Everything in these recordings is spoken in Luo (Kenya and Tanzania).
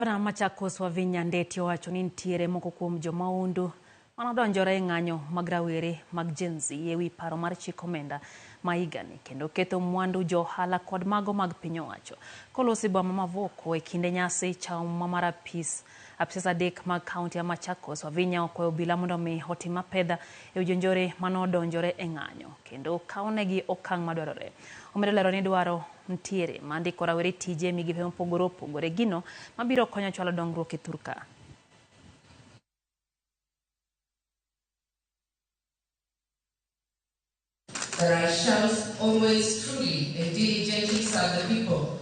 Gavana ma Machakos Wavinya Ndeti owacho ni nitiere moko kuom jomaundu manodonjore e ng'anyo mag rawere mag Gen Z ewi paro mar chik omenda ma higani kendo ketho mwandu jo ohala kod mago mag piny owacho. Kolosi boma ma Mavoko e kinde nyasi chauma mar apisas adek mag kaunti ya Machakos, Wavinya okwayo obila mondo mi otim apedha ewi jonjore manodonjore e ng'anyo kendo kawnegi okang' madwarore. Omedo lero ni dwaro ntiere mar ndiko rawere tije e migepe mopogore opogore, gino mabiro konyo chwalo dongruok e thurka. That I shall always truly and diligently serve the people.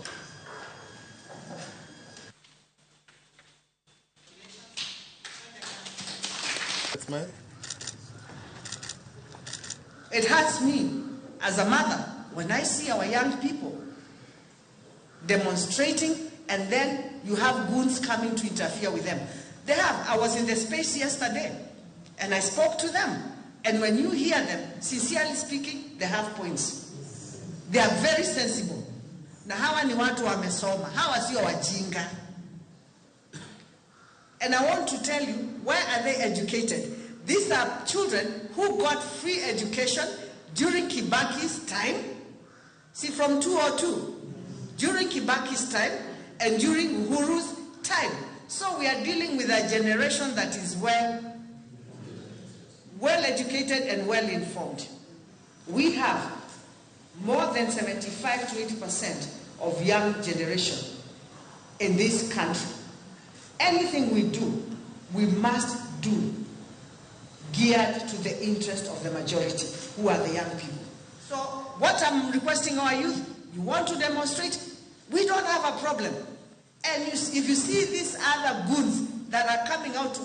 Smile. It hurts me as a mother when I see our young people demonstrating and then you have goons coming to interfere with them. They have. I was in the space yesterday and I spoke to them. And when you hear them, sincerely speaking, they have points. They are very sensible. Na hawa ni watu wamesoma. Hawa sio wajinga. And I want to tell you, why are they educated? These are children who got free education during Kibaki's time. See, from 2002, during Kibaki's time and during Uhuru's time. So we are dealing with a generation that is well educated and well informed. We have more than 75 to 80% of young generation in this country. Anything we do, we must do geared to the interest of the majority, who are the young people. So what I'm requesting our youth, you want to demonstrate, we don't have a problem. And if you see these other goons that are coming out to